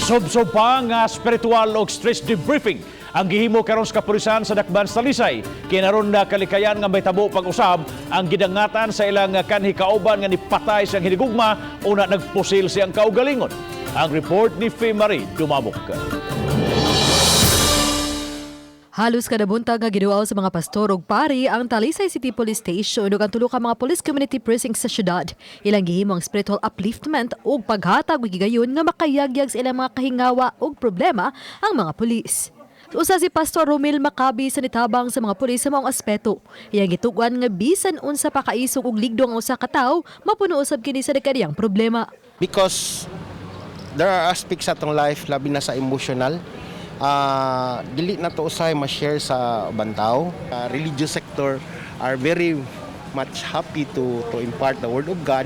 Subsob pa nga spiritual og stress debriefing ang gihimo karon sa kapulisan sa Dakban sa Talisay. Kinaron na kalikayan nga mahitabo pag-usab ang gidangatan sa ilang kanhi kauban nga nipatay siyang hinigugma una nagpusil siyang kaugalingon. Ang report ni Fe Marie Dumabok. Halos kada buntag nga giduaw sa mga pastor ug pari ang Talisay City Police Station ug ang tulo ka mga police community precincts sa syudad. Ilang gihimo ang spiritual upliftment ug paghatag og higayon nga makayagyag sa ilang mga kahingawa ug problema ang mga pulis. Usa si Pastor Romel Macabi sa nitabang sa mga pulis sa maong aspeto. Iyang gituguan nga bisan unsa pa kaisog ug ligdong ang usa ka tawo, mapuno usab kini sa dagkadiyang problema. Because there are aspects sa atong life, labi na sa emotional, dili na to usahay ma-share sa ubang tao. Religious sector are very much happy to impart the word of God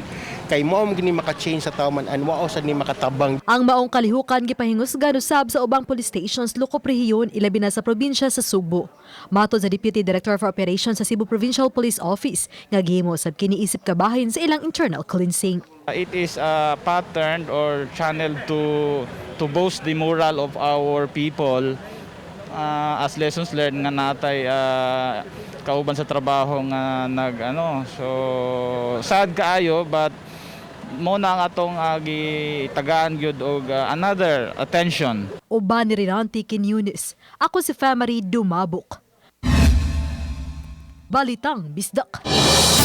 kay mao man gini maka-change sa tao man and mao sad ni makatabang. Ang maong kalihukan gipahingusgan usab sa ubang police stations lokop rehiyon, ilabi na sa probinsya sa Sugbo. Matod sa Deputy Director for Operations sa Cebu Provincial Police Office nga gihimo sab kini isip kabahin sa ilang internal cleansing. It is patterned or channeled to boost the morale of our people as lessons learned nga natay kauban sa trabaho nga nag ano. So sad kaayo, but mo na ang atong gitagaan gyud og another attention. Uban ni Renante Quiñones. Ako si Famary Dumabok. Balitang Bisdak.